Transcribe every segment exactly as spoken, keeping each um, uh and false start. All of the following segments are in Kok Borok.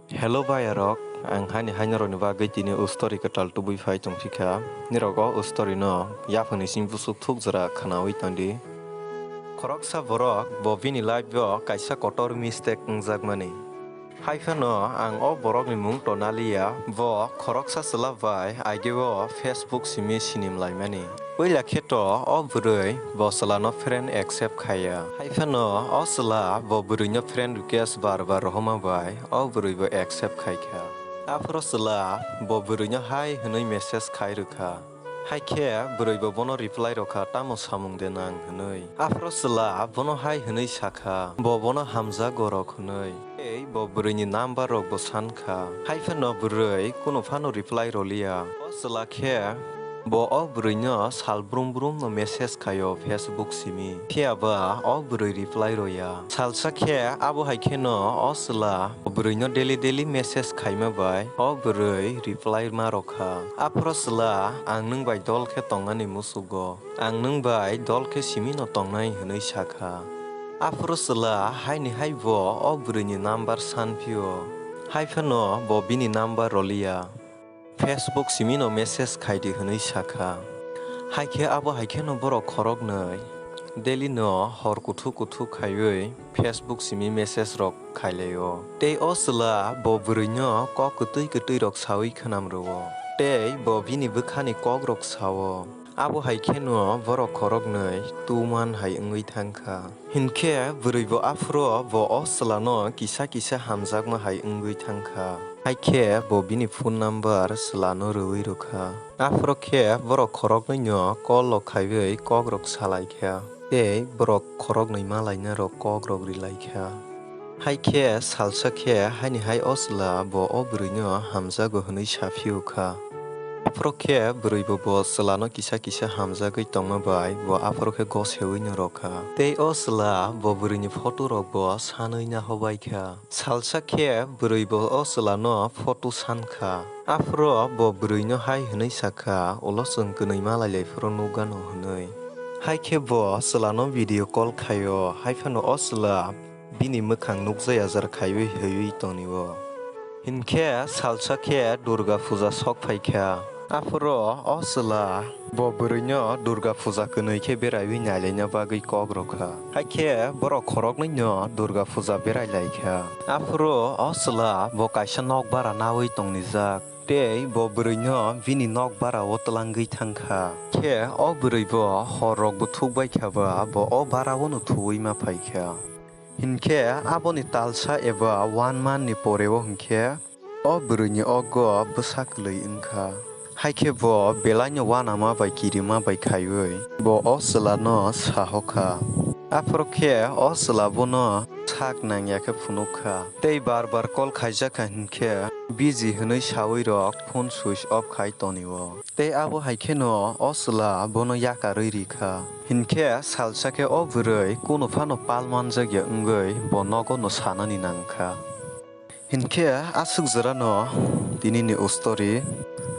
Hello bayarok, ang hani haino rokni bagwi tini o story kwtal tubui phai tongphikha. Nirok o story no yaphangni simi busuk thuk jora khwnawi tongdi. Khoroksa borok bo bini life o kaisa kotor mistake wngjakmani. Haiphano ang o borokni mung tonaliya, bo khoroksa chwla bai ageo Facebook simi sinimlaimani. Puila khe to o bwrwi bo chwlano friend accept khaiya. Haiphano o chwla bo bwrwino friend request bar bar rohorma bai o bwrwi bo accept khaikha. Aphuru chwla bo bwrwino hai hwnwi message khai rwkha. Haikhe bwrwi bo bono reply rokha, "Tamo samung de nang?" hwnwi. Aphuru chwla bono hai hwnwi sakha, "Bo bono hamjago rok," hwnwi. Tei bo bwrwini number rok bo sankha. Haiphano bwrwi kunu phano reply roliya. O chwla khe bo o bwrwino sal brum brum no message khaio Facebook simi. Phiyaba o bwrwi reply roya. Salsa khe abo hai kheno o chwla bwrwino daily daily message khaima bai o bwrwi reply ma rokha. Aphuru chwla, "Ang nwng bai dol khe tongnani musugo. Ang nwng bai dol khe simi no tongnai," hwnwi sakha. Aphuru chwla haini hai bo o bwrwini number sanphio. Haiphano bo bini number roliya. "Facebook simi no message khaidi," hwnwi sakha. Haikhe abo hai kheno borok khoroknwi daily no hor kuthuk kuthuk khaiwi Facebook simi message rok khailaio. Tei o chwla bo bwrwino kok kwtwi kwtwi rok sawi khwnam rwo. Tei bo bini bwkhani kok rok sao. Abo hai kheno borok khoroknwi tuman hai wngwi thangkha. Hinkhe bwrwi bo aphuru bo o chwlano kisa kisa hamjakma hai wngwi thangkha. Haikhe bo bini phone number chwlano rwui rwkha. Aphuru khe borok khoroknwino call rok khaiwi kok rok salaikha. Tei borok khoroknwi malaina rok kok rok rilaikha. Haikhe salsa khe haini hai o chwla bo o bwrwino hamjago hwnwi saphiyokha. Aphuru khe bwrwi bo bo chwlano kisa kisa hamjagwi tongma bai bo aphuru khe gosewi no rwkha. Tei o chwla bo bwrwini photo rok bo sanwi nahobaikha. Salsa khe bwrwi bo o chwlano photo sankha. Aphuru bo bwrwino hai hwnwi sakha, "Ulo chwng kwnwi malailaphuru nukgano," hwnwi. Haikhe bo chwlano video call khaio, haiphano o chwla bini mwkhang nukjaya jar khaiwi haiwi tonio. Hinkhe salsa khe Durga Puja sok phaikha. Aphuru o chwla bo bwrwino Durga Puja kwnwi khe beraiwi nailaina bagwi kok rwkha. Haikhe borok khoroknwino Durga Puja berai laikha. Aphuru o chwla bo kaisa nok bara nawi tongnijak. Tei bo bwrwino bini nok bara o twlangwi thangkha. Khe o bwrwi bo hor rok bo thukbai kha ba bo o bara o no thuwi ma phaikha. Hinkhe aboni talsa eba one month ni pore o hinkhe o bwrwini ogo bwsa kwlwi wngkha. Haikhe bo belaino uanama bai kirima bai khaiwi bo o chwlano sahokha. Aphuru khe o chwla bono sak nangya khe phunukha. Tei bar bar call khaijakha hinkhe busy hwnwi sawi rok phone switch off khai tonio. Tei abo hai kheno o chwla bono yakarwi rikha. Hinkhe salsa khe o bwrwi kunu phano pal manjakya wngwi bo nogo no sanani nangkha. Hinkhe aswk jorano tinini o story.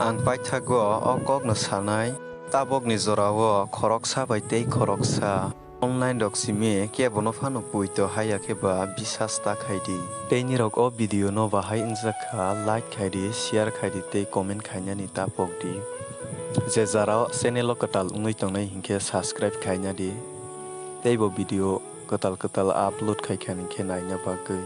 Ang paithago o kokno sanai, tabokni jorao khoroksa bai tei khoroksa online rok simi kebono phano poito haiya khe ba bisas ta khaidi. Tei nirok o video no bahai wngjakha like khaidi, share khaidi tei comment khainani ta pokdi. Je jara channel o kwtal wngwi tongnai hinkhe subscribe khainadi. Tei bo video kwtal kwtal upload khaikha hinkhe naina bagwi.